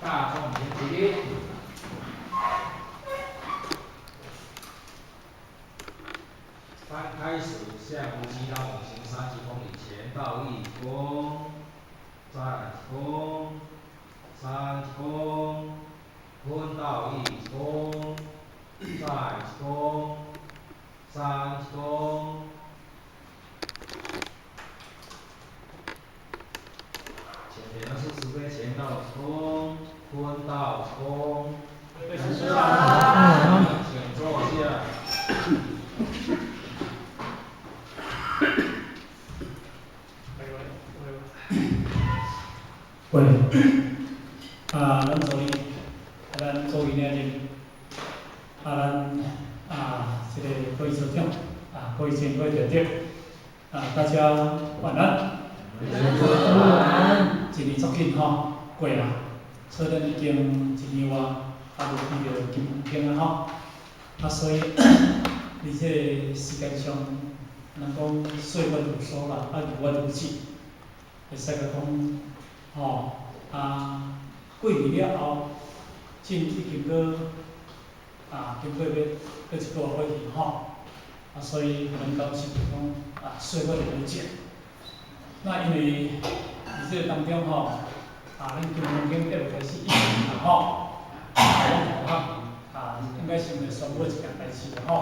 大眾請起立。翻開始，向呼吸道往行30公里，前到一弓，再一弓，三弓，吞到一弓，再一弓，三弓。前面是慈悲，前到一弓，吞到一弓。請坐下。喂，啊，咱昨日，啊，咱昨日呢日，啊，咱啊，這个各位所長，啊，各位前輩弟弟，啊，大家晚安。晚安。一年足緊吼，過啊，所以咱已經一年外，啊，無去著金剛經啊吼，啊，所以佇這个時間上，人講歲月如梭啦，啊，如月如逝，會使共講。吼，啊，幾年了後，進已經閣啊，經過欲閣一個月過去吼，啊，所以予咱感受著講啊，歲月如箭。那因為佇這個當中吼，啊，咱金剛經8月開始疫情啦吼，啊，咱學校啊，應該是會宣布一件代誌啦吼，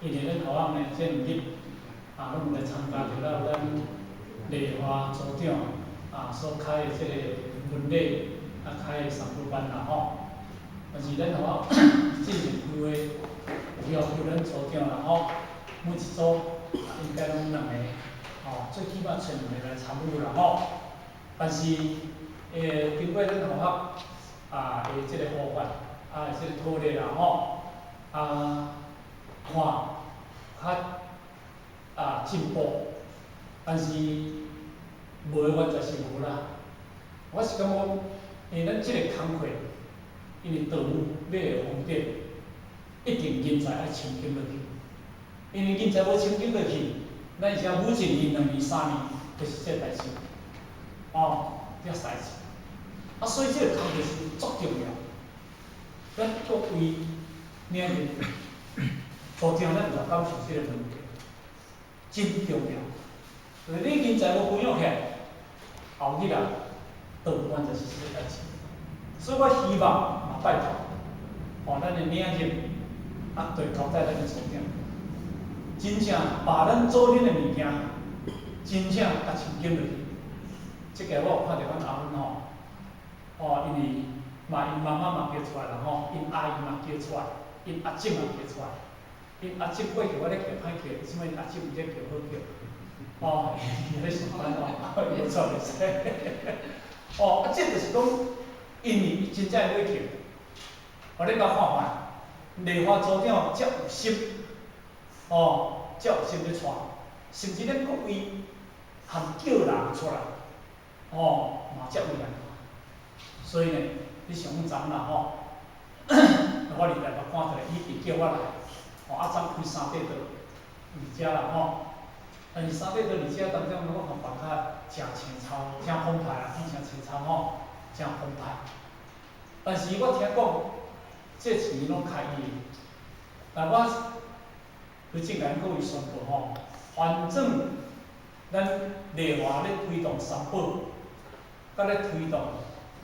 因為咱學校呢，這2日啊，攏有來參加著了咱麗華組長啊，所開的這个婚禮，啊，開的三寶班啦吼，但是咱學校進前規劃有要求咱組長啦吼，每一組啊應該攏兩個，吼，最起碼揣兩个來參與啦吼。但是，經過咱學校啊的這個呼喚，啊的這个討論啦吼，啊，看較啊進步，但是無的原則是無啦。我是感覺，因為咱這個工課，因為道務欲會方便，一定人才愛深耕落去。因為人才無深耕落去，咱啥每一年、2年、3年，就是這個代誌，哦，這代誌。啊，所以這個工課是足重要。咱各位領袖、組長，咱有來感受這個問題，真重要。就是你人才無培養起來，後日啊，都完全是這個代誌。所以我希望嘛拜託，哦，咱的領袖啊，對交代咱的組長，真正把咱做恁的物件，真正共深耕落去。這个我有看著阮阿芬吼，哦，因為嘛𪜶媽媽嘛叫出來啦吼，𪜶阿姨嘛叫出來，𪜶阿叔嘛叫出來，𪜶阿叔過去我咧叫歹叫，這擺𪜶阿叔毋咧叫好叫。哦，伊咧上班哦，伊做袂使。哦，啊，這就是講，因為伊真正會叫，予恁共看看，麗華組長才有心，哦，才有心咧帶，甚至咱各位含叫人出來，哦，嘛才有難度。所以呢，你想講昨啦吼，我佇台北看著伊一直叫我來，哦，啊，昨開三塊桌佇遮啦吼。但是三塊桌佇遮當中，我看辦較誠青草，誠澎湃啦，講誠青草吼，誠澎湃。但是我聽講，這錢攏開伊的，但我去正共各位宣布吼，反正咱麗華咧推動三寶，佮咧推動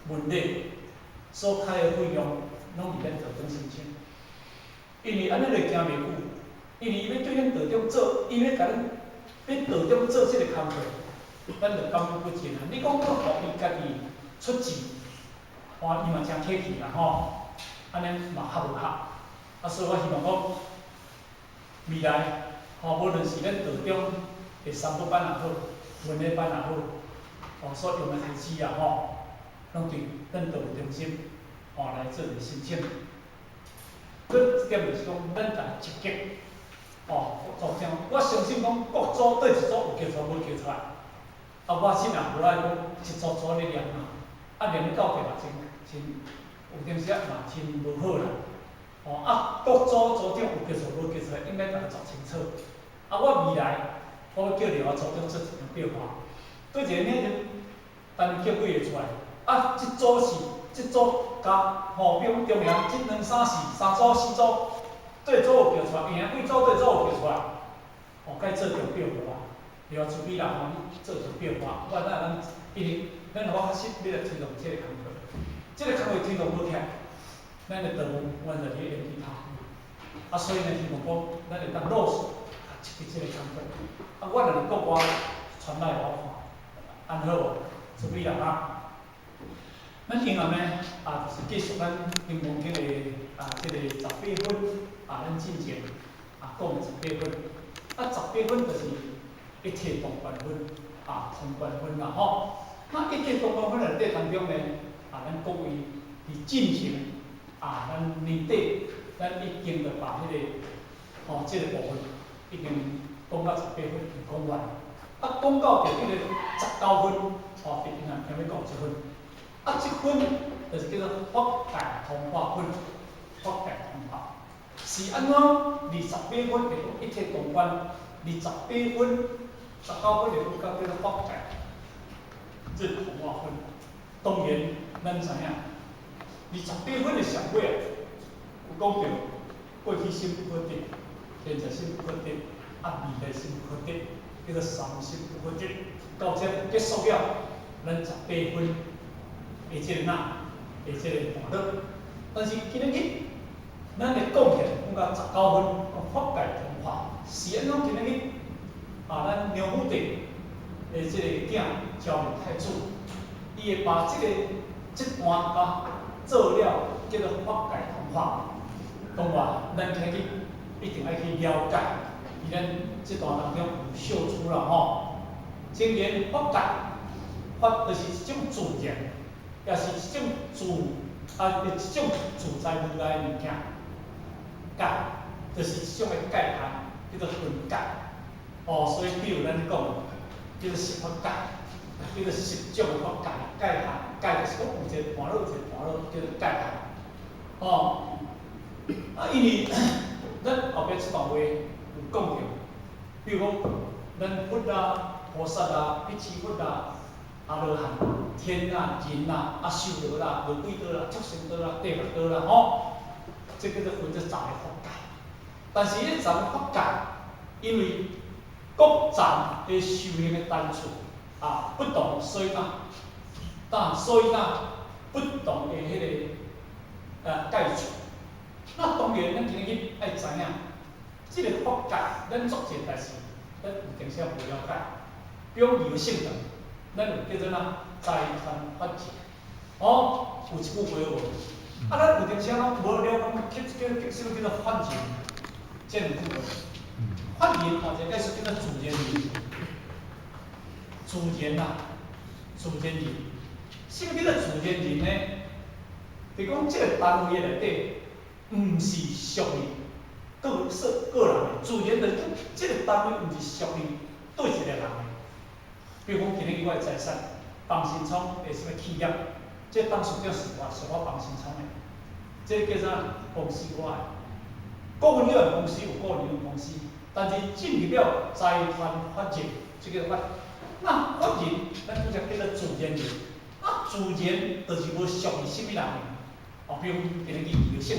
文禮，所開的費用，攏佇咱道長申請。因為按呢就行袂久，因為伊欲對咱道長做，伊欲共咱。欲道長做這個工課，咱就感恩不盡啊！你講閣予伊家己出錢，哇，伊嘛誠客氣啦吼，按呢嘛較無合。啊，所以我希望講，未來吼，無論是咱道長的三寶班也好，文禮班也好，哦，所用的開支啊吼，攏對咱道務中心吼來做一個申請。閣一點就是講，咱共積極。哦，組長，我相信講各組對一組有叫出來無叫出來，啊，我真也無愛講一組組咧念啊，啊念到底嘛真真有當時啊嘛真無好啦。哦，啊，各組組長有叫出來無叫出來，應該共查清楚。啊，我未來我欲叫另外組長做一張表看，對一個領袖，等伊叫幾个出來，啊，這組是這組佮吼，比如講中央這兩三四三組四組對組有叫出來，贏幾組對組有叫出來，哦，該做著表無啊？對啊，除非啦吼，你做著表無，不然咱因為咱若講確實欲來推動這個工課，這個工課推動無起來，咱的道務完全佇咧原地踏步。啊，所以呢，希望講咱會當落實啊，這個工課。啊，我若佇國外傳來予我看，按好無？除非啦哈。咱另外呢，啊，就是繼續咱金剛經的啊，這個十八分啊，咱進前啊講的十八分。啊，十八分就是一切同觀分啊，同觀分啦吼。那一切同觀分內底當中呢，啊，咱各位佇進前啊，咱年底咱已經就把彼個吼，這個部分已經講到十八分，已經講完。啊，講到著彼個19分，吼，佇今仔聽欲講這分。啊，這分就是叫做法界通化分，法界通化是按怎？28分會講一切同觀，28分、19分會講到叫做法界，這通化分。當然，咱知影，28分的上尾啊，有講著過去心不可得，現在心不可得，啊未來心不可得，叫做三心不可得。到這結束了，咱十八分的這個那，的這個段落。但是今仔日，咱會講起來，講到19分，講法界通化，是按怎今仔日啊，咱梁武帝的這個囝昭明太子，伊會把這個這段甲做了叫做法界通化。當然，咱今日一定愛去了解，佇咱這段當中有秀出啦吼。證言法界，法就是一種自然，也是一種自啊，一種自在無礙的物件。界就是一種的界限，叫做分界。哦，所以比如咱講叫做十法界，叫做十種的法界，界限，界就是講有一個段落，一個段落叫做界限。哦，啊，因為咱後壁這段話有講著，比如講咱佛啊、菩薩啊、辟支佛啊、阿羅漢、天啊、人啊、阿修羅啦、餓鬼道啦、畜生道啦、地獄道啦，吼，這叫做分做十個法界。但是這十個法界，因為各層的修行的層次啊不同，所以講，但所以講不同的彼個界處。那當然，咱今日愛知影，這個法界，咱做一個代誌，咱有當時無了解。比如講聖堂，咱有叫做哪財團法人，哦，有一句話無？啊，咱有當時攏無了解，叫叫啥物叫做法人，這兩句話。法人嘛，一個解釋叫做自然人，自然啊，自然人。啥物叫做自然人呢？就講這個單位內底，毋是屬於個說個人的，自然就是講這個單位毋是屬於對一個人的。比如講，今日我的財產，邦新聰的啥物企業，這個董事長是我，屬我邦新聰的，這個叫啥？公司我的。個人有限公司有個人公司，但是進入了財團法人，這個法。那法人，咱拄則叫做自然人，啊，自然就是無屬於啥物人的。哦，比如講，今日去葉姓，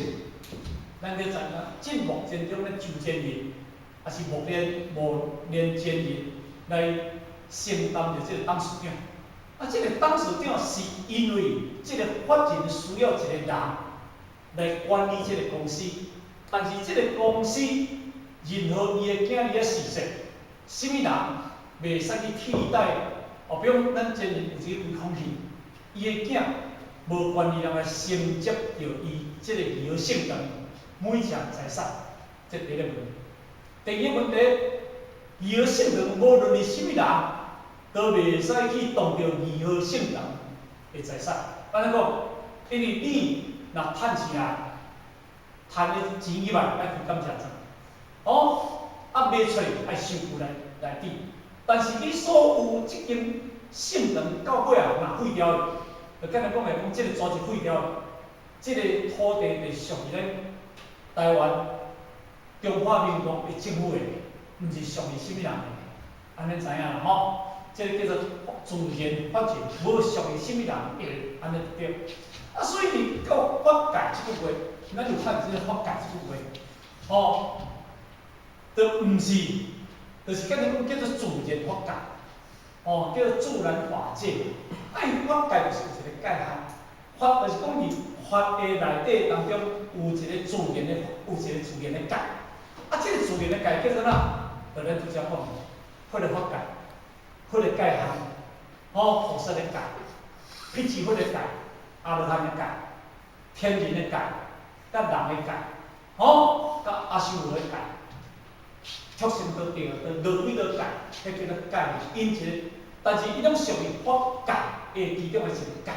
咱咧知影，進目前中咧周建人，抑是目連前人來承擔著這個董事長。啊，這個董事長是因為這個法人需要一個人來管理這個公司，但是這個公司任何伊的囝兒仔事實，啥物人袂使去替代。哦，比如講，咱前日有一個開空氣，伊的囝無權利人來承接著伊這個葉姓的每項財產，這第一個問題。第二個問題，葉姓的無論是啥物人，都袂使去動著葉姓人的財產。按呢講，因為你若趁錢啊，趁的錢以外，愛開感謝狀。哦，啊賣出去愛收據來來抵。但是你所有這間聖堂到尾啊，若廢掉去，就簡單講來講，這個組織廢掉，這個土地就屬於咱台灣中華民國的政府的，毋是屬於啥物人的，按呢知影啦吼？這個叫做自然法人，無屬於啥物人的，按呢就對。啊，啊，所以你到法界這句話，咱就看這個法界這句話，吼，就毋是，就是簡單講叫做自然法界，吼，叫做自然法界。啊，伊法界就是有一個界限，法就是講佇法的內底當中有一個自然的，有一個自然的界。啊，這個自然的界叫做啥？就咱拄才講的，佛的法界，佛的界限，吼，菩薩的界，辟支佛的界，阿羅漢的界，天人的界，佮人的界，吼，佮阿修羅的界，畜生道、地獄道、輪迴道界，彼叫做界，𪜶一個，但是伊攏屬於法界的其中的一個界。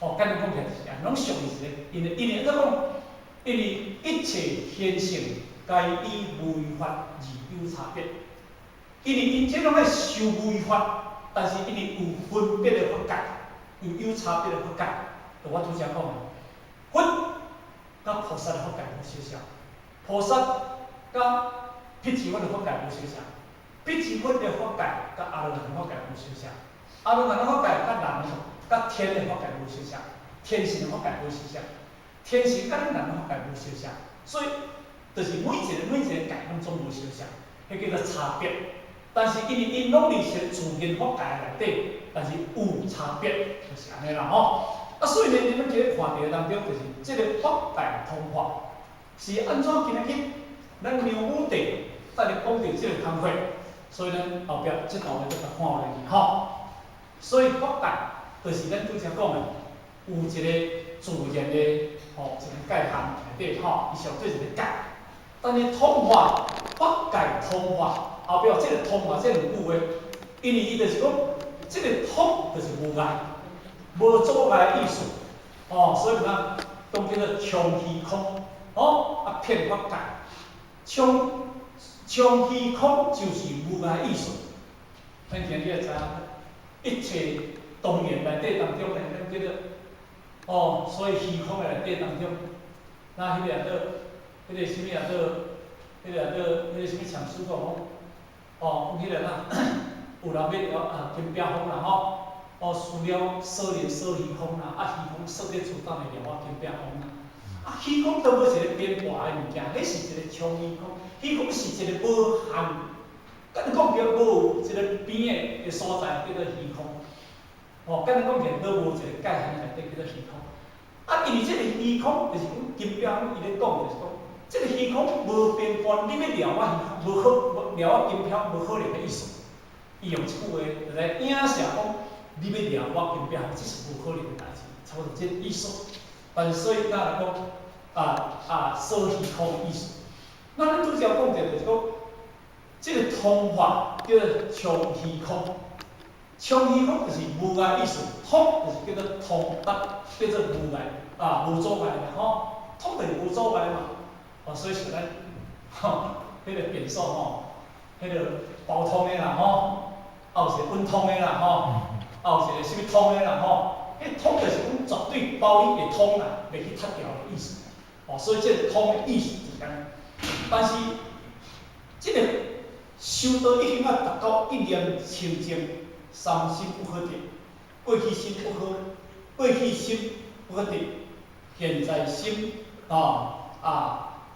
哦，簡單講起來就是按呢，攏屬於一個，因為按怎講？因為一切現象皆依微法而有差別。因為𪜶這攏愛修微法，但是因為有分別的法界，有差別的法界。就我拄才講的，佛佮菩薩的法界無相像，菩薩佮辟支佛的法界無相像，辟支佛的法界佮阿羅漢的法界無相像，阿羅漢的法界佮人佮天的法界無相像，天神的法界無相像，天神佮咱人的法界無相像，所以就是每一個每一個界攏總無相像，彼叫做差別。但是因為𪜶攏佇一個自然法界內底，但是有差別，就是按呢啦吼。啊，所以呢，你們今日看著當中，就是這個法界通化是按怎今仔日咱梁武帝等下講著這個工課，所以咱後壁這段話閣共看落去吼。所以法界就是咱拄才講的，有一個自然的吼一個界限內底吼，伊上做一個界。但是通化，法界通化，後壁這個通化這兩句話，因為伊就是講，這個通就是無礙。無阻礙的意思，哦，所以講講叫做窮虛空，哦，啊遍法界，窮虛空就是無礙意思。咱今日會知影，一切當然內底當中呢，咱叫做，哦，所以虛空的內底當中，那彼個叫做，彼個啥物叫做，彼個叫做，彼個啥物禪師講講，哦，講彼個哪，有人欲了啊金壁風啦吼。哦，除了鎖連鎖虛空啦，啊虛空鎖咧厝當會掠我金壁風啦。啊虛空當做一個變化的物件，彼是一個窮虛空，虛空是一個無限，簡單講起來無一個邊的所在叫做虛空。哦，簡單講起來，都無一個界限內底叫做虛空。啊，因為這個虛空就是講金壁風伊咧講，就是講，這個虛空無邊關，你欲掠我虛空，無可掠我金飄無可能的意思。伊用這句話來影射講，你欲掠我金壁，這是無可能的代誌，差不多這個意思。但是所以咱來講，鎖虛空的意思。那咱拄才講著就是講，這個通化叫做窮虛空，窮虛空就是無礙意思，通就是叫做通達，叫做無礙啊，無阻礙啦吼，通就是無阻礙嘛。哦，所以像咱吼，彼個便所吼，彼個包通的啦吼，啊有一個穩通的啦吼，啊有一個啥物通的啦吼，彼通就是講絕對包你會通啦，袂去脫掉的意思。哦，所以這個通的意思就是按呢。但是，這個修道已經愛達到一念清淨，三心不可得，過去心不可，過去心不可得，現在心不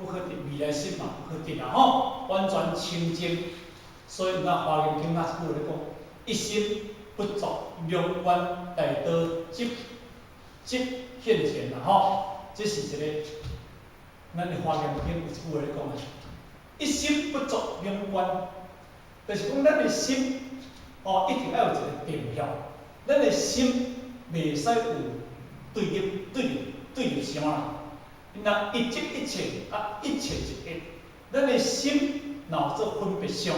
可得，未來心嘛不可得啦吼，完全清淨。所以咱華嚴經那一句話咧講，一心不作兩願大道即即現前啦吼，這是一個咱的華嚴經有一句話咧講的，一心不作兩願，就是講咱的心哦，一定愛有一個定向，咱的心袂使有對立、對立、對立想啦。若一即一切啊，一切即一，咱的心若有做分別想，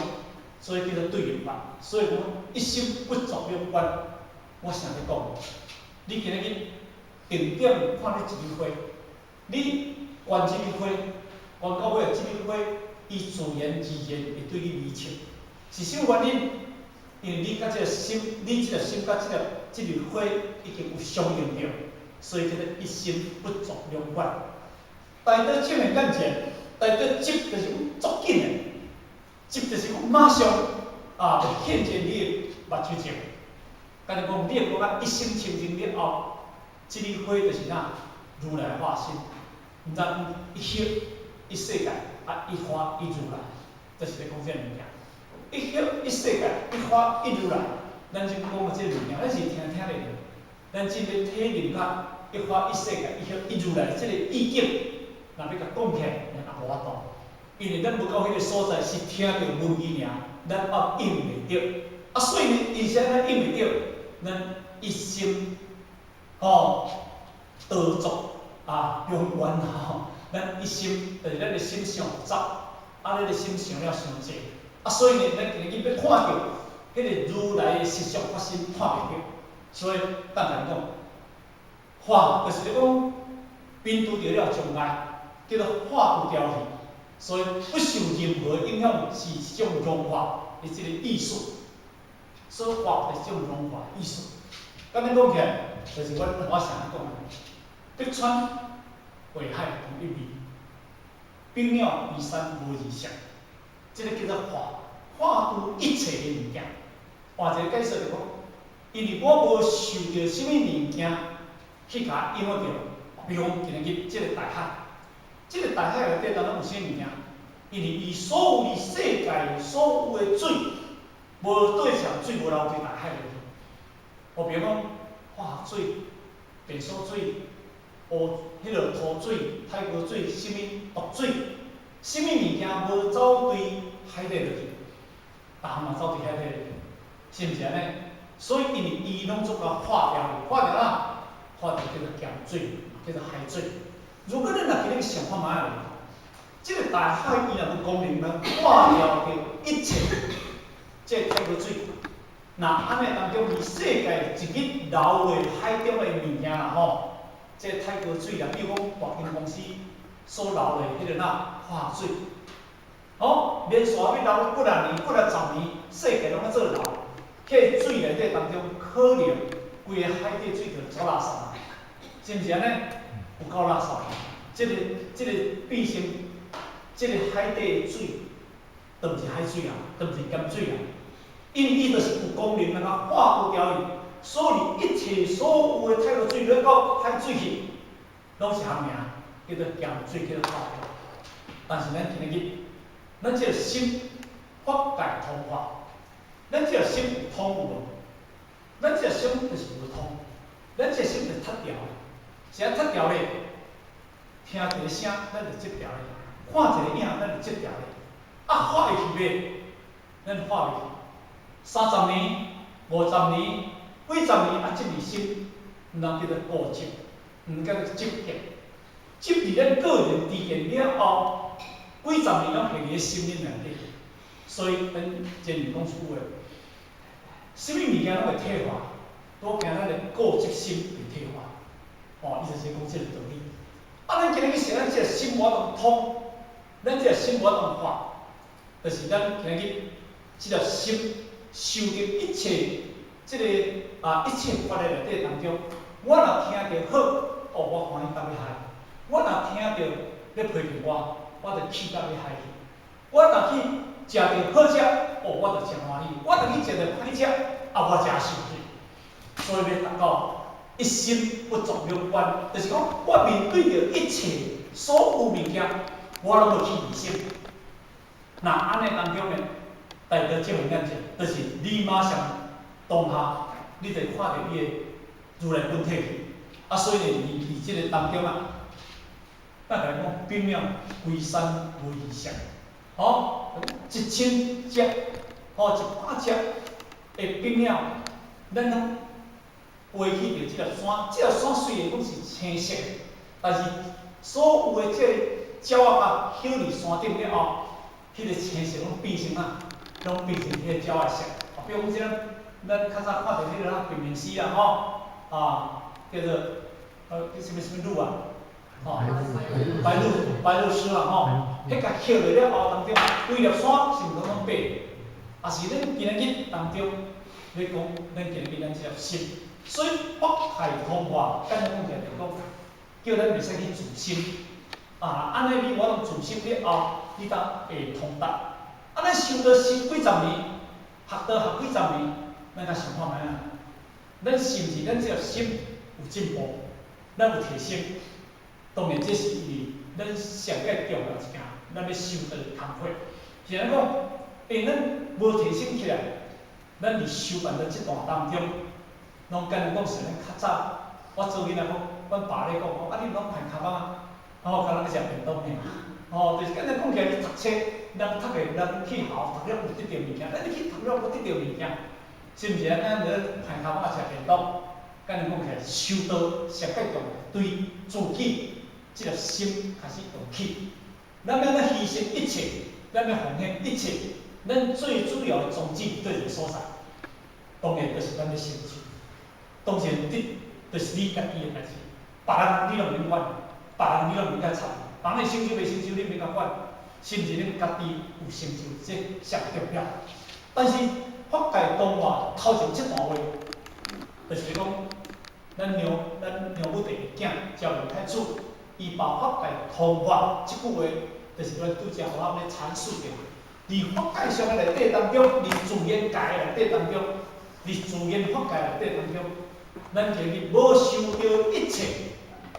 所以叫做對立法。所以講一心不作兩願，我成日講，你今日去定點看你一支花，你觀這支花，觀到尾這支花，伊自然而然會對你微笑，是啥物原因？因為你佮這個心，你這個心佮這個花已經有相應著，所以叫做一心不作兩願。大道正的眼前，大道即就是講足緊的，即就是講馬上啊，就現前你的目睭前。敢若講，你會感覺一心清淨了後，這這粒花就是啥？如來化身。毋知講一葉一世界，啊一花一如來，就是咧講這个物件。一葉一世界，一花一如來。咱這講的這个物件，咱是聽聽咧，咱真欲體認較一花一世界，一葉一如來這个意境，若欲共講起來，咱也無法度。因為咱無到彼个所在，是聽著文字爾，咱也應袂著。啊，所以呢，伊是按怎應袂著？咱一心吼道作啊，兩願吼，咱一心就是咱的心傷雜，啊，咱的心想了傷濟，啊，所以呢，咱今日欲看著彼个如來的實相法身，看袂著。所以，簡單講，化就是咧講，面拄著了障礙，叫做化不掉去。所以不受任何影響，是一種融化的這個意思。所以化就是一種融化意思。簡單講起來，就是阮我常講的，百川歸海同一味，百鳥歸山無二色。這個叫做化，化除一切的物件。換一個解釋就講，因為我無受著啥物物件去共影響著，比如講今日這個大海，這個大海內底當中有啥物件？因為伊所有佇世界所有的水，無對象水無流佇大海內去。哦，比如講化學水、便所水、烏彼个塗水、太高水，啥物毒水，啥物物件無走對海底落去，逐項嘛走佇海底落去，是毋是按呢？所以因為伊攏總共化掉去，化掉啦，化掉叫做鹹水，叫做海水。如果咱若今日想看覓咧，這個大海伊若有功能來化掉著一切，這個太高水，若按呢當中，佇世界一日流落海中的物件啦吼，這個太高水啦，比如講大間公司所流的彼个哪化水，吼，連續欲流幾若年、幾若十年，世界攏愛做流，彼个水內底當中可能規个海底水就走垃圾啊，是毋是按呢？有夠垃圾，這個變成這個海底的水，都毋是海水啊，都毋是鹹水啊，因為伊就是有功能，能夠化除掉伊，所以一切所有的太高水落到海水去，攏是啥物啊？叫做鹹水，叫做化掉。但是咱今日，咱這個心法界通化，咱這個心有通有無？咱這個心就是無通，咱這個心就是脫掉的，是按脫掉咧？聽一个聲，咱就執著咧；看一个影，咱就執著咧。啊，化會去袂？咱化袂去。30年、50年、幾十年啊，這個心，毋通叫做固執，毋叫做執著。執佇咱個人知見了後，幾十年攏繫佇咧心裡內底。所以，咱前面講一句話，啥物物件攏會退化，都驚咱的固執心會退化。哦，伊就是講這個道理。啊，咱今日去想，咱這個心無法度通，咱這個心無法度化，就是咱今日這個心受著一切這個啊一切法的內底當中，我若聽著好，哦，我歡喜到欲害；我若聽著咧批評我，我就氣到欲害去；我若去食著好食，哦，我就誠歡喜；我若去食著歹食，啊，我誠生氣。所以欲達到一心不作兩觀，就是講我面對著一切所有物件，我攏無起疑心。若按呢當中呢，達到這份境界，就是你馬上當下，你就看著伊的如來本體去。啊，所以呢，佇這個當中啊，咱來講，百鳥歸山無二色，吼，1000隻，吼，100隻的百鳥，咱攏飛去著這粒山，這粒山雖然講是青色的，但是所有的這個鳥仔仔歇佇山頂了後，彼個青色攏變成啊，攏變成彼個鳥仔色。啊，比如講這個，咱較早看著彼個啊，白面獅啊，吼，啊，叫做啥物啥物鷺啊，吼，白鷺白鷺鷥啊，吼，彼共歇落了後當中，規粒山是毋是攏白？也是咱今日當中，咧講咱今日咱這粒心，所以法界通化，簡單講起來就講，叫咱袂使去自心。啊，按呢你無法度自心了後，你才會通達。啊，咱修道修幾十年，學道學幾十年，咱較想看覓啊？咱是毋是咱這個心有進步？咱有提升，當然這是因為咱上蓋重要一件，咱欲修的工課。是按怎講？因為咱無提升起來，咱佇修辦的這段當中，攏敢若講是咱較早，我做囡仔講，阮爸咧講講，啊你攏牽跤蠓仔，吼，敢若欲食便當爾。吼，就是敢若講起來，你讀冊，人讀的人去校讀了有得著物件，咱你去讀了無得著物件，是毋是啊？咱咧牽跤蠓仔食便當，敢若講起來，修道上蓋重要，對自己這個心開始動起。咱欲按怎犧牲一切，咱欲奉獻一切，咱最主要的宗旨佗一个所在，當然就是咱欲成就。當然，這就是你家己的代誌，別人你攏免管，別人你攏免共插。別人成就袂成就，你免共管，是毋是恁家己有成就，這上重要。但是法界通話頭前這段話，就是講咱梁武帝的囝昭明太子，伊把法界通話這句話，就是咱拄才予咱咧闡釋的。佇法界上的內底當中，佇自然界內底當中，佇自然法界內底當中，咱今日無受著一切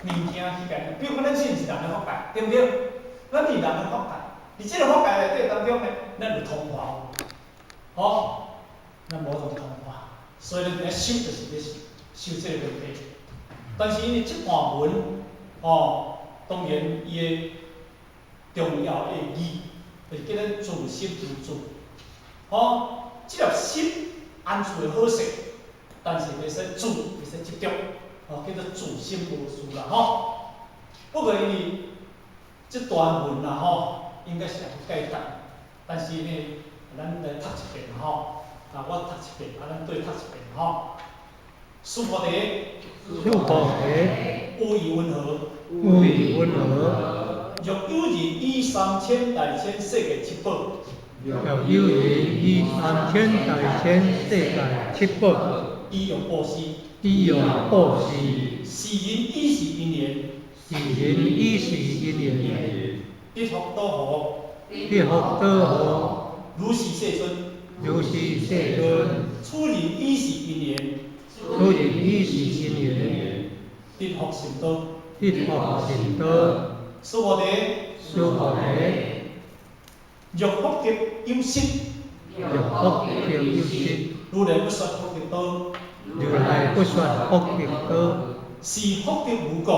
物件去共，比如講咱是毋是人的法界，對毋對？咱是人的法界，佇這个法界內底當中呢，咱有通話無？吼，咱無通通話，所以咱佇遐修就是咧修這个問題。但是因為這段文，吼，當然伊的重要的意義，就是叫咱自心自住。吼，這粒心安住會好勢，但是袂使住，袂使執著，吼，叫做自心無住啦，吼。不過因為這段文啦，吼，應該是會簡單，但是呢，咱來讀一遍吼，啊，我讀一遍，啊，咱對讀一遍吼。須菩提，須菩提，有疑云何？有疑云何？若有人以三千大千世界七寶，若有人以三千大千世界七寶，以欲布施，以欲布施，是人以是因緣，是人以是因緣，得福多福，得福多福，如是世尊，如是世尊，此人以是因緣，此人以是因緣，得福甚多，得福甚多。須菩提，須菩提，若福德有失，若福德有失，如來不說福德多，如來不說福德多，是福德無故，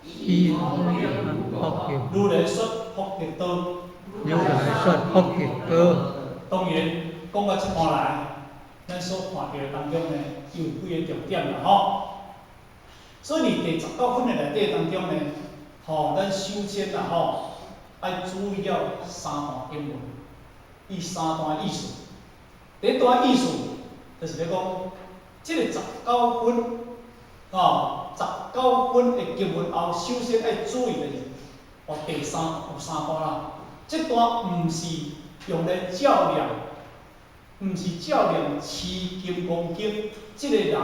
是福德，如來說福德多，如來說福德多。當然，講到這段來，咱所看著的當中呢，有幾个重點啦吼。所以佇第19分的內底當中呢，吼，咱首先啦吼，愛注意了三段經文，伊三段意思。第一段意思就是咧講，這个十九分，吼，十九分的經文後，首先愛注意的是，哦，第三有三段啦。這段毋是用來照念，毋是照念持金剛經這个人，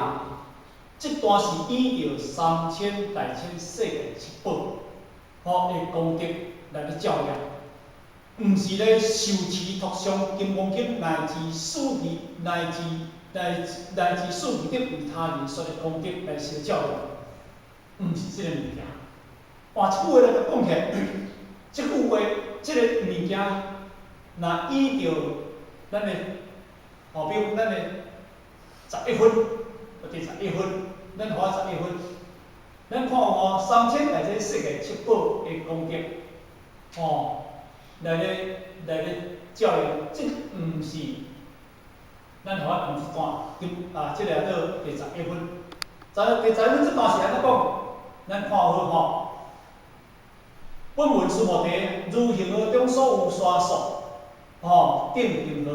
這段是依著三千大千世界七寶，吼的功德來咧照念，毋是咧受持讀誦金剛經乃至四義乃至乃乃至四義德為他人說的功德來相照念，毋是這个物件。換一句話來講起來，這句話，這个物件，若依著咱的，吼，比如咱的十一分，第十一分，咱予我十一分，咱看有無三千大千世界七寶的功德，吼，來咧照應，這毋是咱予我用這段，啊，這个叫做第十一分。第十一分這段是按怎講？咱看好吼。本問須菩提，如恆河中所有沙數，吼，頂恆河，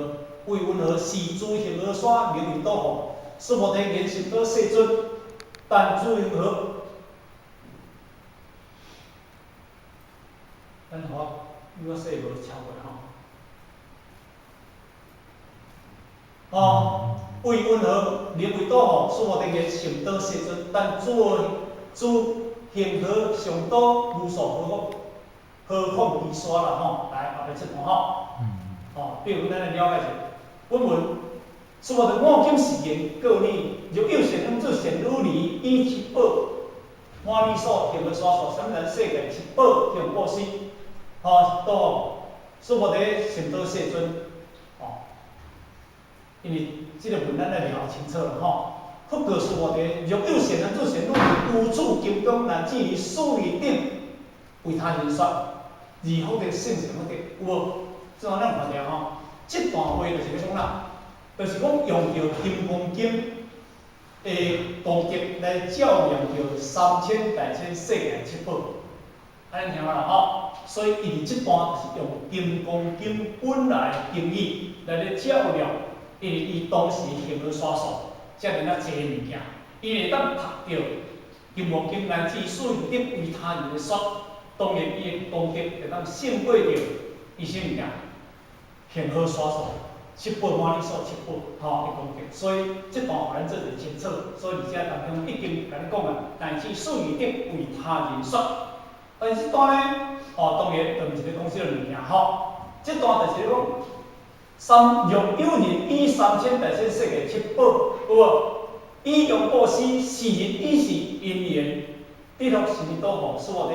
為雲何是諸恆河沙名為多福？須菩提言甚多世尊，但諸恆河，咱予我，我說無超過吼。吼，為雲何名為多福？須菩提言甚多世尊，但諸恆河上多無數何何況其沙啦吼，來後壁這段吼，吼，比如咱來了解者，本文須菩提我今是言告你，若有善男子善女兒，以七寶，摩尼所行的沙数，三千世界七宝行布施，吼，都须菩提成道世尊，吼，因为这个文咱来了清楚了吼。佛告须菩提：若有善男子善女人，于此经中乃至于四义顶为他人说，而福德胜成福德，有无？这咱看著吼，这段话就是咧讲啦，就是讲用著金刚经的功德来照亮著三千大千世界七宝，按呢听有啦吼。所以伊伫这段就是用金刚经本来经义来咧照亮，因为伊当时行咧沙数。遮尔啊济物件，伊会当读著金刚经乃至四义顶为他人的说，当然伊的功德会当胜过著伊啥物件，行好沙数，七宝摩尼数七宝吼的功德，所以这段予咱做者清楚。所以伫遮当中已经共你讲啊，乃至四义顶为他人说，但是这段呢，哦，当然就毋是咧讲这个物件吼，这段就是咧讲。三若有人以三千大千世界七宝，有无？以用布施，是人以是因缘，得福成道吼，须菩提，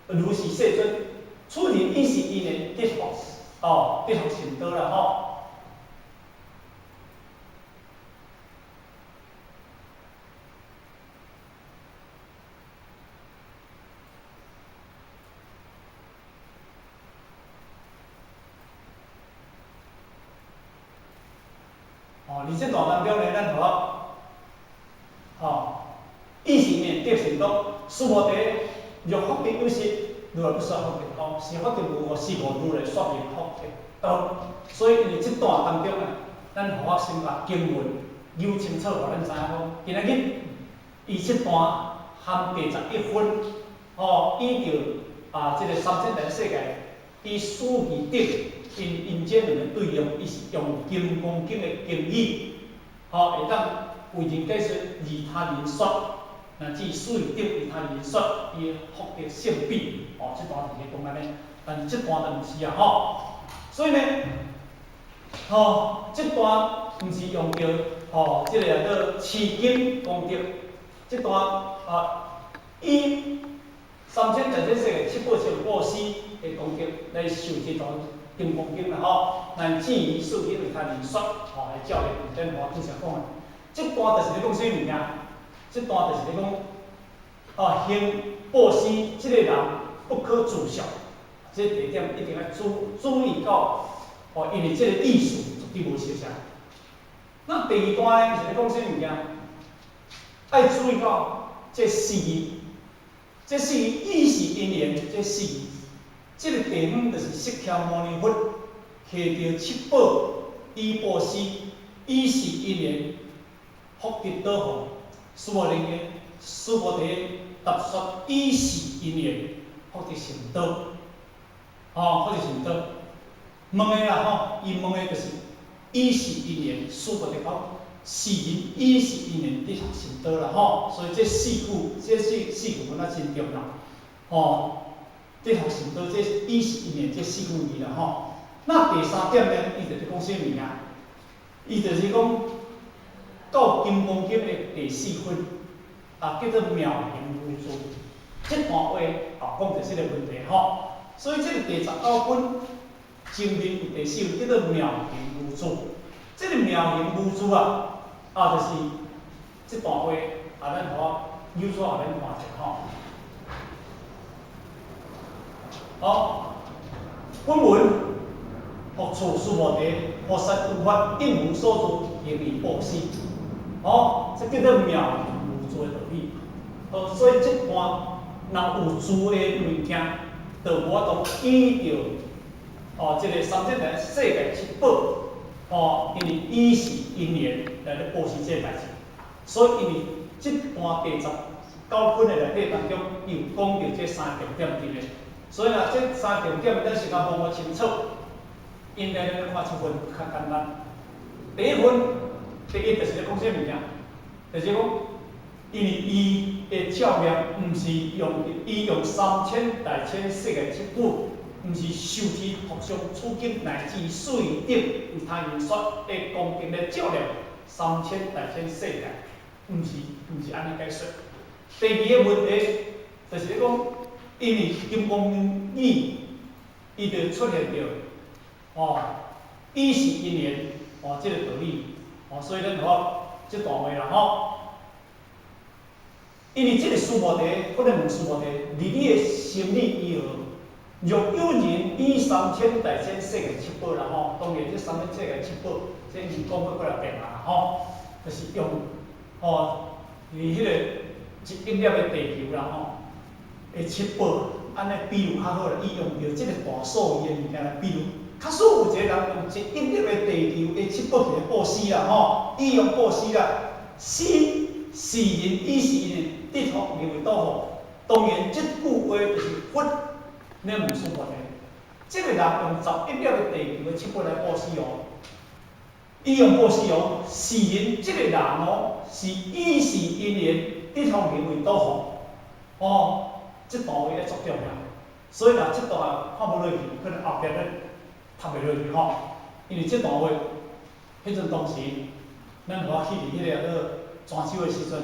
如是世尊，此人以是因缘得福，哦，得福成道啦吼。哦，伫这段当中呢，咱好，吼，以是因缘得成道，须菩提，若福德有时，如来不说福德，哦，是福德无误，是无如来说明福德道。所以，因为这段当中啊，咱好先把经文扭清楚，予咱知影讲，今仔日伊这段含第11分，吼，以著啊，这个三千大世界，以四义顶。因因这两个对应，伊是用金刚经的经义，吼，会当为人解说，利他人说，乃至四义顶为他人说，伊福德胜比，哦，这段就是讲按呢，但是这段就毋是啊，吼，所以呢，吼，这段毋是用著吼，这个叫做持经功德，这段啊，以三千大千世界七宝成布施的功德来受这段。金刚经啦吼，乃至于四义为他人说，吼来照亮。咱我拄才讲的，这段就是咧讲啥物件？这段就是咧讲，哦，行布施这个人不可自小，这第一点一定要注意到，哦，因为这个意思绝对无相像。那第二段呢，是咧讲啥物件？爱注意到这四义，这四义以是因缘，这四义。这个地方就是释迦牟尼佛摕著七宝以布施，以是因缘，福德导护，须菩提，须菩提答说以是因缘，福德成道，吼，福德成道。问的啦吼，伊问的就是以是因缘，须菩提讲是人以是因缘得成道啦吼，所以这四句，这四句本来真重要，吼。得福成道，这以是因缘，这四句字啦吼。那第三点呢，伊就是讲啥物件？伊就是讲到金刚经的第四分，啊，叫做妙行无住。这段话啊，讲著这个问题吼。所以这个第19分前面有第四分叫做妙行无住。这个妙行无住啊，啊，就是这段话啊，咱好有所予咱看者吼。好，本文佛处须菩提，菩萨有法应无所住，行于布施。哦，这叫做妙行无住的道理。哦，所以这段若有住的物件，就无法度依著哦，这个三千大世界七宝，哦，因为以是因缘来咧布施这个代志，所以因为这段第19分的内底当中，有讲著这三重点伫咧。所以啦，这三重点咱先较摸清楚，应该咱看这份较简单。第一分，第一就是咧讲啥物件？就是讲，因为伊的照念，毋是用伊用三千大千世界七宝，毋是受持佛上处经乃至四义顶为他人说的功德来照亮三千大千世界，毋是按呢解说。第二个問題就是咧講，因為金剛語，伊就出現著，哦，以是因緣，哦，這個道理，哦，所以咱好這段話啦吼。因為這個須菩提，或者問須菩提，佇你的心理如何？若有人以三千大千世界七寶啦吼，當然這三千世界七寶，這已經講過幾若遍啦吼，就是用吼佇彼個一億粒的地球啦吼，的七寶，按呢比喻較好啦，伊用著這個大數字的物件來比喻。假使有一個人用一億粒的地球的七寶去布施啦吼，伊用布施啦，施是人以是因緣得福名為倒福。當然，這句話就是佛咧問須菩提，這個人用10億粒的地球的七寶來布施哦，伊用布施哦，是人這個人哦，是以是因緣得福名為倒福。哦，這段話咧足重要，所以若這段看無落去，可能後壁咧讀袂落去吼。因為這段話，彼陣當時，咱我去佇彼個叫做泉州的時陣，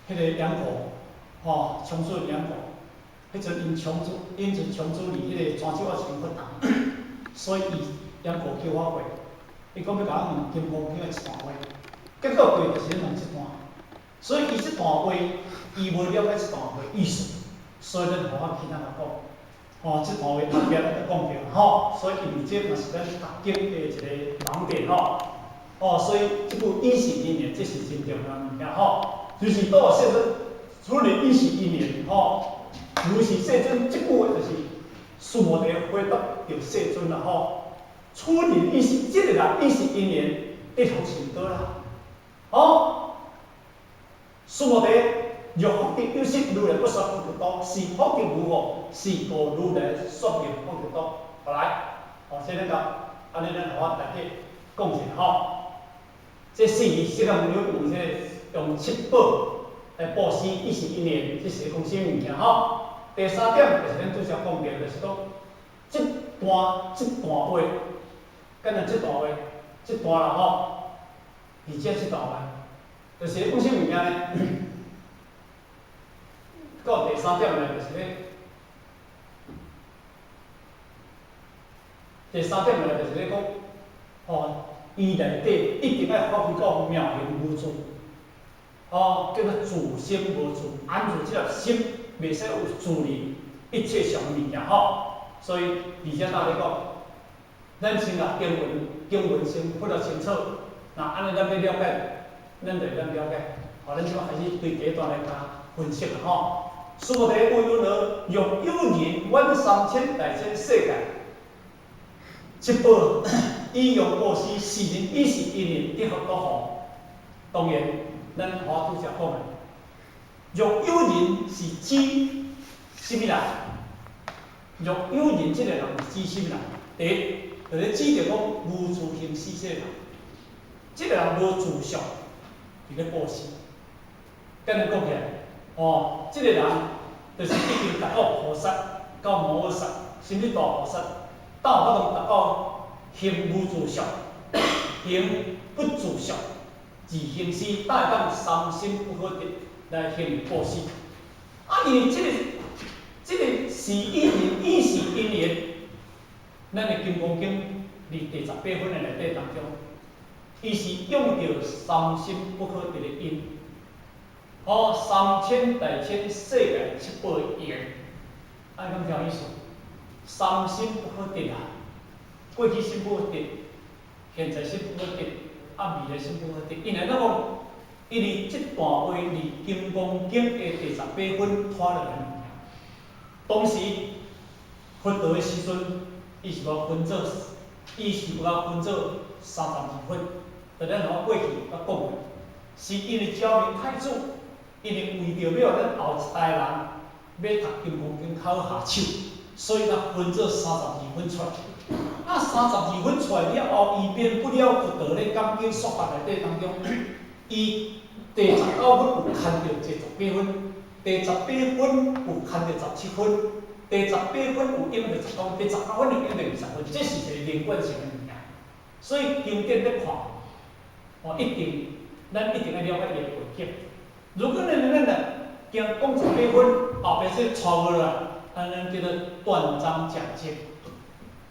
彼個楊過，吼，長順楊過，彼陣𪜶長住，𪜶陣長住佇彼個泉州猶未發達，所以伊楊過叫我過，伊講欲共我問金剛經的一段話，結果過就是咧問這段，所以伊這段話，伊無了解這段話意思，所以咱予我去那共講，吼，這段話後壁咱閣講著吼，所以因為這嘛是咱讀經的一個盲點吼，哦，所以這句以是因緣，這是真重要的物件吼，就是倒世尊，除了以是因緣吼，如是世尊，這句話就是須菩提回答著世尊啦吼。此人以是這個人以是因緣得福成道啦，哦，須菩提，若福德有實，如來不說福德多，是福德如何？是故如來說明福德多。好來，哦，這咱個，按呢咱予我大家講一下吼。這四字釋迦牟尼用這個用七寶來布施，以是因緣，這是講啥物件吼？第三點就是咱拄才講著，就是講這段這段話，敢若這段話，這段啦吼，而且這段話，就是講啥物件呢？到第三點呢，就是咧，第三點呢，就是咧講，吼，伊內底一定愛發揮到妙行無住，哦，叫做自心無住，安住這粒心，袂使有自利一切上物件吼。所以，佇遮搭咧講，咱先共經文，經文先分得清楚，若按呢咱欲了解，咱就會當了解。好，咱這擺開始對第一段來共分析啦吼。須菩提為云何？若有人願三千大千世界七寶以用布施，是人以是因緣得福倒福。當然，咱我拄才講的，若有人是指啥物人？若有人這個人是指啥物人？第一，就是指著講無自行施這個人，這個人無自相佇咧布施。簡單講起來，哦，這個人就是已經達到菩薩、到摩訶薩，甚至大菩薩，到法度達到行無自相、行不自相、自行施，才會當三心不可得來行布施。啊，因為這個是因緣，以是因緣，咱的金剛經佇第18分的內底當中，伊是用著三心不可得的因。哦，三千大千世界七寶的緣，按呢講啥意思？三心不可得啊，過去心不可得，現在心不可得，啊未來心不可得。因為怎講？因為這段話佇金剛經的第18分拖落來物件。當時佛陀的時陣，伊是無分做，伊是有夠分做32分。就咱我過去捌講過，是因為昭明太子。因為為著欲予咱後一代人欲讀金剛經較好下手，所以才分做三十二分出來。啊，三十二分出來了後，伊免不了佛陀咧講經說法內底當中，伊第19分有牽著第18分，第18分有牽著17分，第18分有用著19分，第19分又用著20分，這是一個連貫性的物件。所以經典咧看，哦，一定咱一定愛了解伊的背景。如果咱咱若經講18分，後壁這帶無來，按呢叫做斷章講經，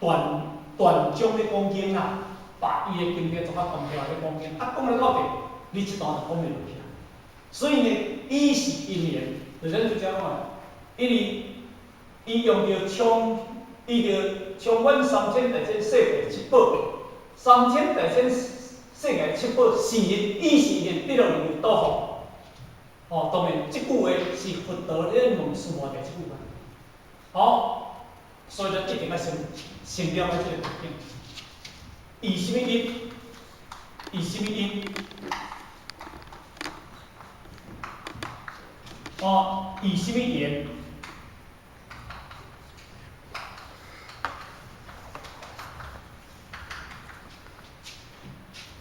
斷斷章咧講經啦，把伊的經典做較斷條咧講經，啊講了到底，你這段就講袂落去啊。所以呢，伊是因緣，就咱拄才講的，因為伊用著充，伊著充滿三千大千世界七寶，三千大千世界七寶是伊是因得落來倒福。哦，當然，這句話是佛陀咧問須菩提這句話。好，所以咱一定愛先先了解這個背景。以啥物因？以啥物因？哦，以啥物緣？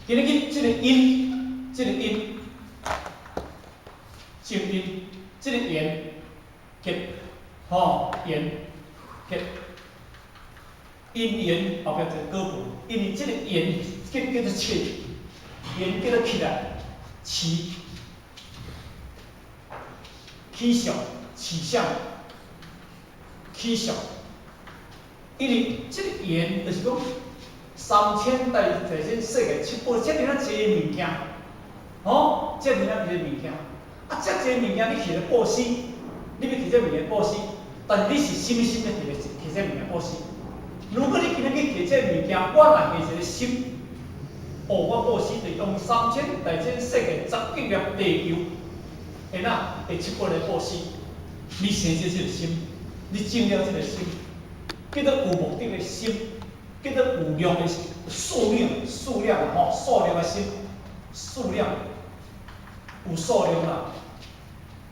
今日去這個因，這個因。正因，這個緣結，吼緣結，因緣後壁一個果報，因為這個緣叫叫做起，緣叫做起來，起，起相，起相，起相，因為這個緣就是講三千大千世界七寶，遮爾仔濟物件，吼，遮爾仔濟物件。啊，遮濟物件你摕來布施，你欲摕這物件布施，但是你是啥物心咧摕來摕這物件布施？如果你今日去摕這物件，我若下一個心，哦，我布施就用三千大千世界十億粒地球，會哪會七寶來布施？你生這個心，你種了這個心，叫做有目的的心，叫做有量的數量，數量吼，數量的心，數量有數量啦。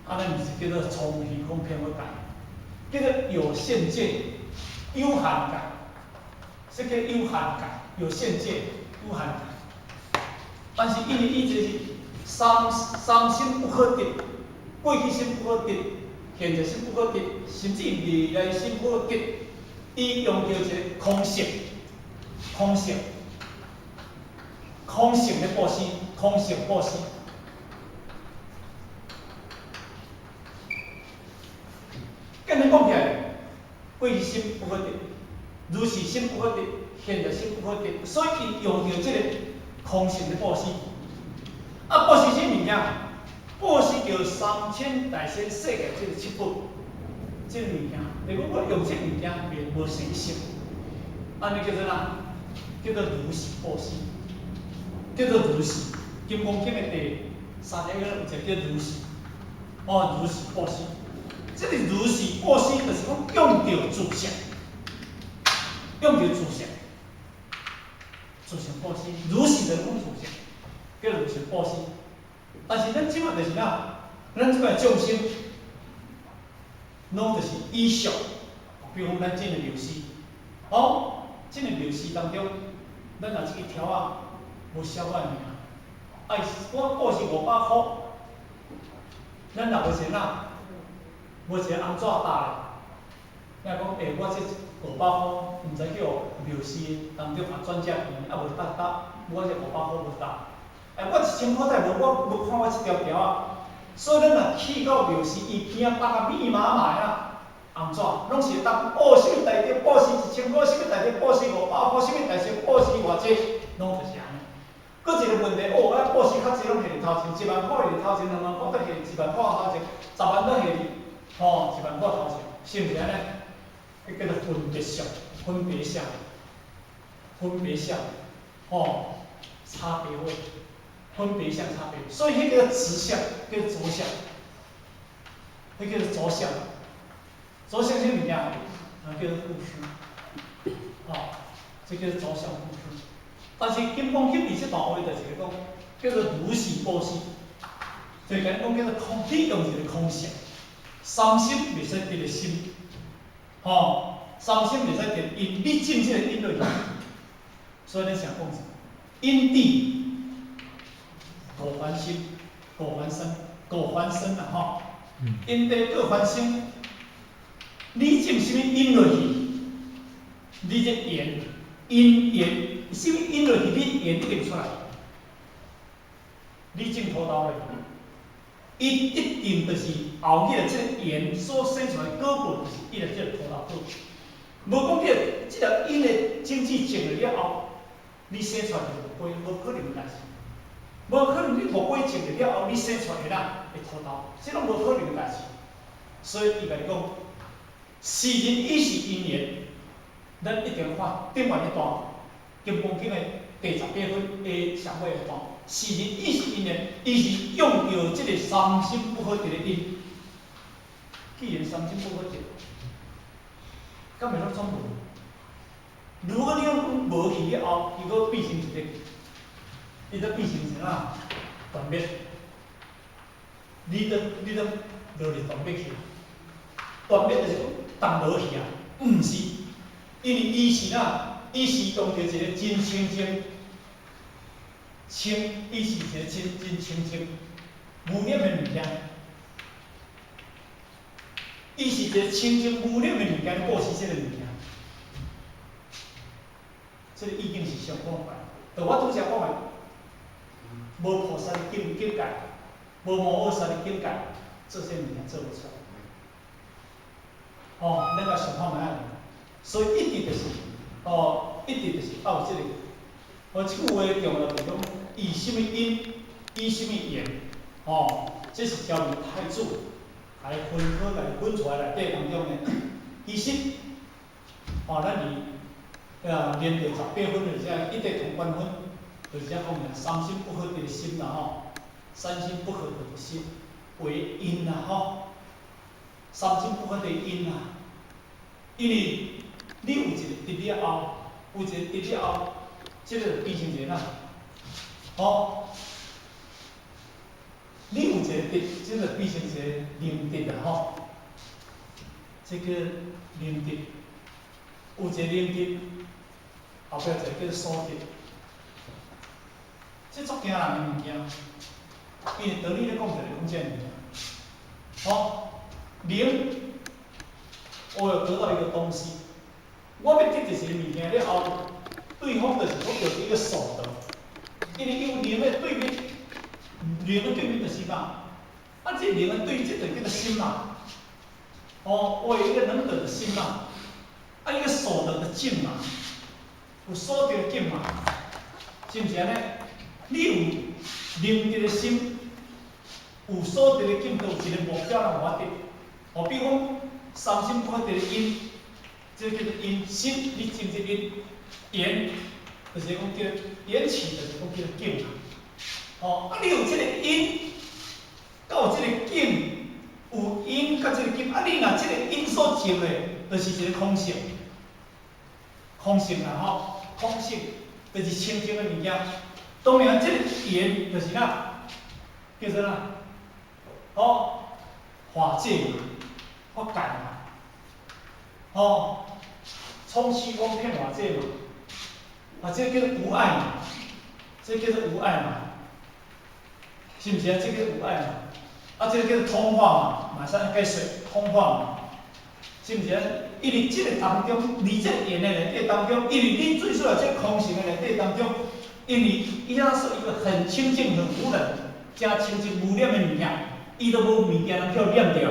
啊，咱毋是叫做從虛空遍法界，叫做有限界、有限界，這叫有限界、有限界、有限界。但是因為伊這是三三心不可得，過去心不可得，現在心不可得，甚至未來心不可得，伊用著一個空性、空性、空性的布施，空性布施。簡單講起來，過去心不可得，如是心不可得，現在心不可得，所以伊用著這個空性的布施。啊，布施啥物件？布施著三千大千世界這個七寶，這個物件。如果我用這個物件，袂無成色，按呢叫做啥？叫做如是布施，叫做如是。金剛經的第三十一個有一個叫如是，哦，如是布施。這個如是布施，就是講用著自相，用著自相，自相布施，如是就是講自相，叫如是布施。但是咱這擺就是啥？咱這擺眾生，攏就是以相，比如講咱進入廟寺，哦，進入廟寺當中，咱若這個條仔無銷我的名，哎，我布施500箍，咱若無錢啊？無一個紅紙搭咧，你若講，欸，我這500箍，毋知叫廟寺當中啊轉借錢，啊無搭搭，我這500箍無搭。欸，我1000箍才無，我無看我這條條仔。所以咱若去到廟寺，伊邊仔搭甲密麻麻的紅紙，攏是搭布施大德，布施1000箍，啥物大德布施500箍，啥物大德布施偌濟，攏就是按呢。閣一個問題，哦，啊布施較濟攏摕佇頭前，1萬箍摕佇頭前，2萬箍閣摕1萬箍頭前，10萬閣摕佇，吼，1萬箍頭前，是毋是按呢？彼叫做分別相，分別相，分別相，吼，差別位，分別相差別，所以彼叫做執相，叫做著相，彼叫做著相，著相啥物件？啊，叫做布施，吼，這叫做著相布施。但是金剛經佇這段話就是講，叫做如是布施，就簡單講叫做空，你用一個空相，三心袂使得的心，吼，三心袂使得因，你種這個因落去，所以咱成講啥？因地果還生，果還生，果還生啦吼。因地果還生，你種啥物因落去，你這緣，因緣。啥物因落去，你緣一定出來。你種土豆落去，伊一定就是後日這個緣所生出來果報，就是伊個這個塗頭果。無講你這個因的種子種了了後，你生出來就木瓜，無可能的代誌。無可能你木瓜種了了後，你生出來啦會塗頭，這攏無可能的代誌。所以伊共你講，世人伊是因緣，咱一定看頂懸彼段《金剛經》的第18分的上尾一段。世人伊是因緣，伊是用著這個三心不可得的因。既然三心不可得，敢會攏總無？如果你講無去了後，伊閣變成一個，伊閣變成啥？斷滅。你都落入斷滅去，斷滅就是講動落去啊，毋是，因為伊是哪？伊是當著一個真清淨，清，伊是一個真真清淨、無染的物件。伊是一個清淨無染的物件，布施這個物件，這個意境是上廣泛。就我拄才講的，無菩薩的境界，無摩訶薩的境界，做這物件做無出來。哦，咱來想看覓仔，所以一直就是，哦，一直就是愛有這個。哦，這句話重要就是講，以啥物因，以啥物緣，哦，這是昭明太祖來分科來分出來內底當中的。其實，哦，咱佇連著18分就是這一地同觀分，就是這講的三心不可得的心啦吼，三心不可得的心為因啦吼，三心不可得因啦，因為你有一個得了後，有一個得了後，這個就變成一個哪？吼，你有一個得，這個變成一個能得啦吼，這個能得，有一個能得，後壁一個叫所得，這足驚人的物件，因為道理咧講就是講這个物件，吼，能，我有得到一個東西，我欲得著一個物件了後，對方就是講著一個所得，因為有能的對面，能的對面就是嘛，啊，這能的對，這就叫做心嘛，哦，我有一個能得的心嘛，啊，一個所得的境嘛，有所得的境嘛，是毋是按呢？你有能得的心，有所得的境，就有一個目標人有法得。哦，比如講三心不可得的因，這個叫做因心，你種這因，緣，就是講叫緣起，就是講叫做境嘛。哦，啊，你有這個因，佮有這個境，有因佮這個境，啊，你若這個因所種的，就是一個空性，空性啦吼，空性就是清淨的物件。當然，這個緣就是哪，叫做哪？哦，法界嘛，法界嘛，哦，充虛空遍法界嘛，啊，這個叫做無礙嘛，這個叫做無礙嘛，是毋是啊？這個叫無礙嘛，啊，這個叫做通化嘛，馬上解釋通化嘛，是毋是啊？因為這個當中，佇這個緣的內底當中，因為你做出來這個空性的內底當中，因為伊遐是一個很清淨、很無染、誠清淨無染的物件，伊都無物件通去染著，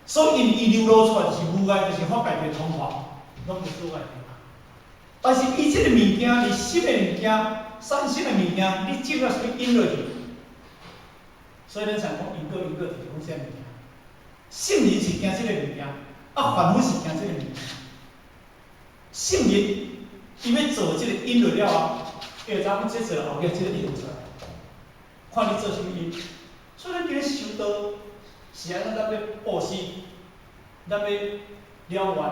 所以因伊流露出來就是無礙，就是法界的通化，攏無阻礙。但是伊這個物件，佇心的物件、三心的物件，你種了啥物因落去？所以咱常講因果，因果就是講啥物件？聖人是驚這個物件，啊，凡夫是驚這個物件。聖人伊欲做這個因落了後，伊就知影這做後壁這個因出來，看你做啥物因。所以咱今日修道，是按怎咱欲布施，咱欲了願，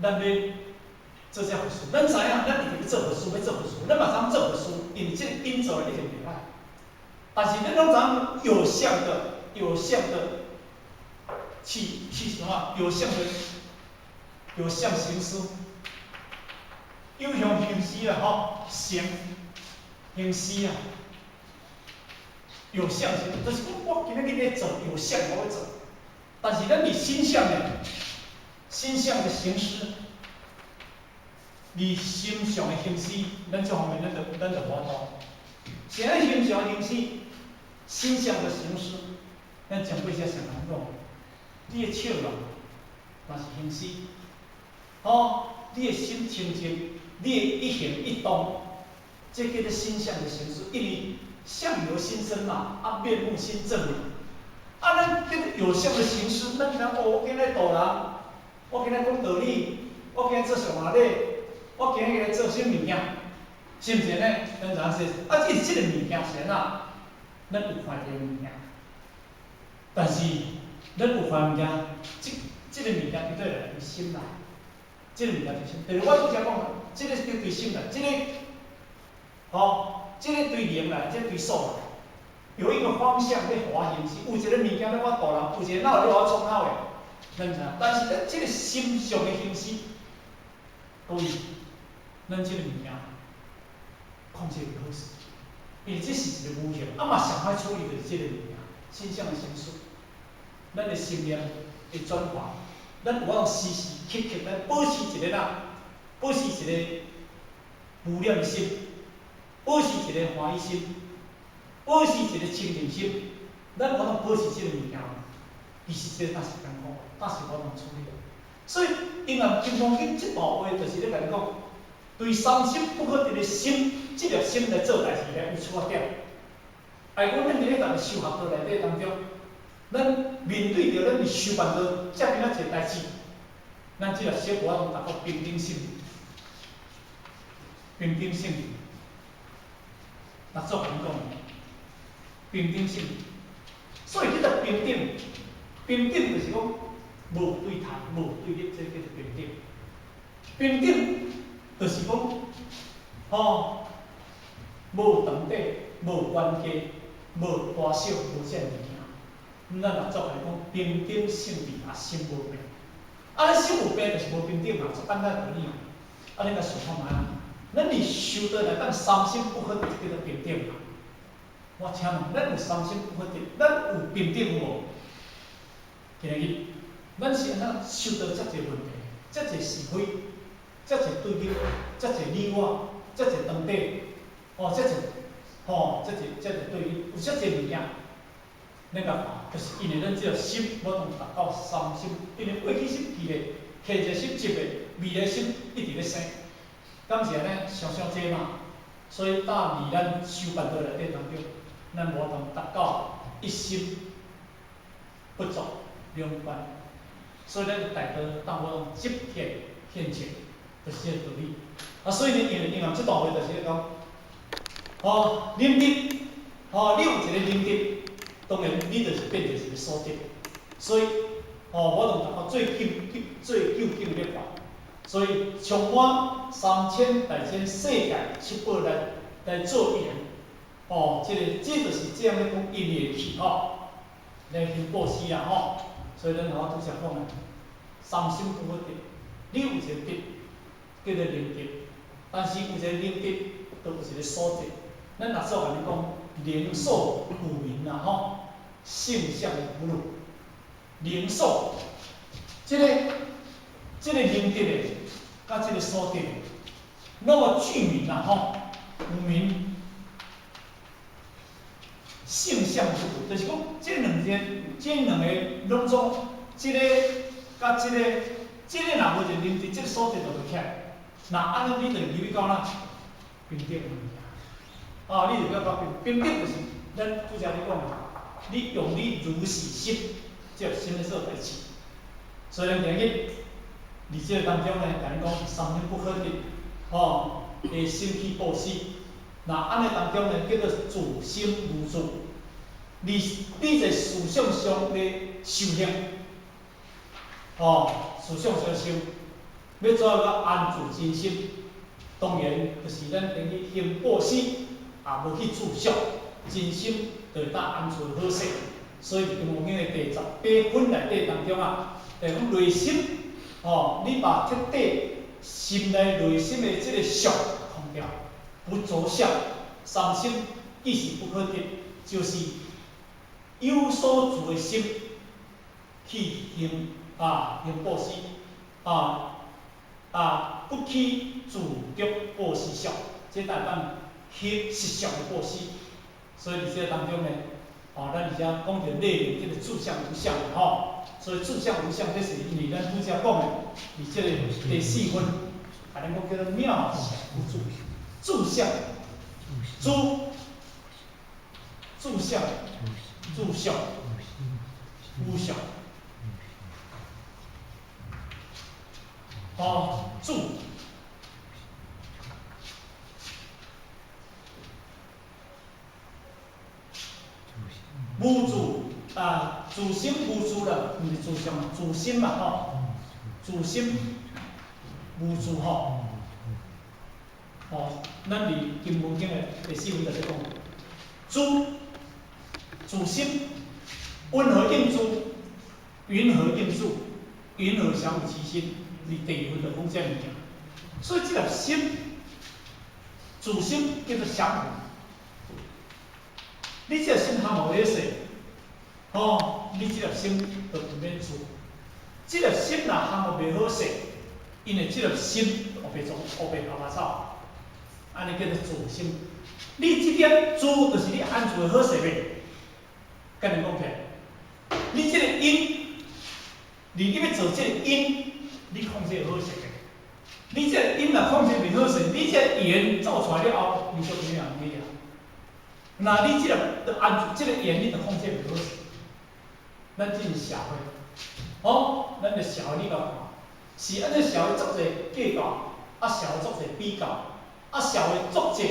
咱欲做這佛事。咱知影，咱一定欲做佛事，欲做佛事，咱嘛知影做佛事，因為這個因做的一定袂歹。但是咱攏知影有相的，有相的去什麼？有相的，有相行施，有相行施啦吼，行行施啊，有相行，就是講我今仔日咧做有相，我欲做，但是咱佇心相呢，心相的行施，佇心上的行施，咱這方面咱就無法度。啥物心上的行施？心相的行施，咱前幾只上人講，你的笑容嘛是行施，吼，你的心清淨，你的一行一動，這叫做心相的行施，因為相由心生嘛，啊面目心正嘛。啊，咱叫做有相的行施，咱講哦，我今日度人，我今日講道理，我今日做上下禮，我今日來做啥物件，是毋是呢？咱知影說，啊，這個物件是按怎？咱有看著物件，但是咱有看物件，這個物件絕對來對心內，這個物件對心。就是我拄才講，這個對心內，這個，吼，這個對靈來，這個對數來，有一個方向咧，予我行施，有一個物件欲我度人，有一個腦咧予我創口的，咱知影。但是咱這個心上的行施，各位，咱這個物件控制袂好勢，因為這是一個無形，啊嘛上歹處理就是這個物件，心相的行施，咱的心念會轉化，咱有法度時時刻刻來保持一個哪，保持一個無染的心，保持一個歡喜心，保持一個清淨心，咱有法度保持這個物件，其實這個才是艱苦，才是無法度處理。所以，因為金剛經這段話就是咧共你講，對三心不可得的心，這粒心來做代誌來有出發點。哎，講咱佇咧逐个修學道內底當中，咱面對著咱佇修辦道遮爾仔濟代誌，咱這粒心無法度達到平等性，平等性。六祖共講，平等性。所以這個平等，平等就是講無對頭、無對立，這叫做平等。平等就是講，吼，無長短、無懸低、無大小、無這物件。咱六祖來講，平等性智啊，心無病。啊，咱心有病就是無平等嘛，足簡單道理嘛。啊，你共想看覓啊？咱佇修道內底三心不可得，叫做平等嘛。我請問，咱有三心不可得，咱有平等無？今日，咱是按怎修道遮濟問題，遮濟是非，遮濟對立，遮濟你我，遮濟長短，哦，遮濟，吼，遮濟遮濟對立，有遮濟物件，咱共看，就是因為咱這個心無通達到三心，因為過去心記咧，現在心執的，未來心一直咧生，敢是按呢？傷傷濟嘛。所以，當佇咱修辦道內底當中，咱無法度達到一心不作兩觀。所以，咱大道當我執見現前，就是這個道理。啊，所以呢，因為因為這段話就是講，吼，忍得，吼，你有一個忍得，當然你就是變成一個所得。所以，吼，我就達到最究竟、最究竟的涅槃。所以，充滿三千大千世界七寶來來做緣，哦，這個這就是這樣咧講因緣起吼，來行布施啦吼。所以咱頭拄才講的，三心不可得，你有一個得，叫做能得，但是有一個能得，都有一個所得。咱六祖共你講，能所有明啦吼，性相的不入，能所，這個能得的，佮這個所得的，那麼具名啦吼，有名，性相不入，就是講這兩個，這兩個攏總，這個佮這個，這個若無一個能得，這個所得就袂起來。若按呢，你就入去到哪？平等物件。啊，你就到平平等就是咱拄才咧講的，你用你如是心，這個心咧做代誌。所以咱今日佇這個當中呢，共你講三心不可得，吼，會心去布施。若按呢當中呢，叫做自心無住。你你在思想上咧修行，吼，思想上修，欲做到安住真心，當然就是咱等於行布施，也無去住相，真心就會當安住好勢。所以《金剛經》的第18分內底當中啊，就講內心，吼，你把徹底心內內心的這個相空掉，不著相，三心既是不可得，就是有所住的心去行啊，行布施啊啊，不起自得布施相，這代表行實相的布施。所以佇這個當中呢，哦，咱而遮講著內面這個住相無相吼，所以住相無相，這是因為咱拄才講的，佇這個第四分，啊，咱講叫做妙祥無住，住相，住，住相，住相，無相，哦，住。無住啊，自心無住啦，毋是住相，自心嘛吼，自心無住吼，吼，咱佇金剛經的第四分就咧講，住自心，雲何應住？雲何應住？雲何降伏其心？佇第二分就講這物件，所以這粒心，自心叫做降伏。你這個心含無咧勢，吼，你這粒心就毋免住。這粒心若含無袂好勢，因為這粒心烏白做烏白趴趴走，按呢叫做住心。你這點住就是你安住的好勢袂？簡單講起來，你這個因，你欲做這個因，你控制好勢袂？你這個因若控制袂好勢，你這個緣做出來了後，你就沒人去啊。若你這個安住，這個緣你就控制袂好勢。咱這是社會，吼，咱的社會你共看，是按呢社會足濟計較，啊社會足濟比較，啊社會足濟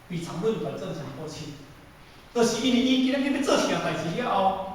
比長論短，爭強過輕，就是因為伊今仔日欲做啥代誌了後，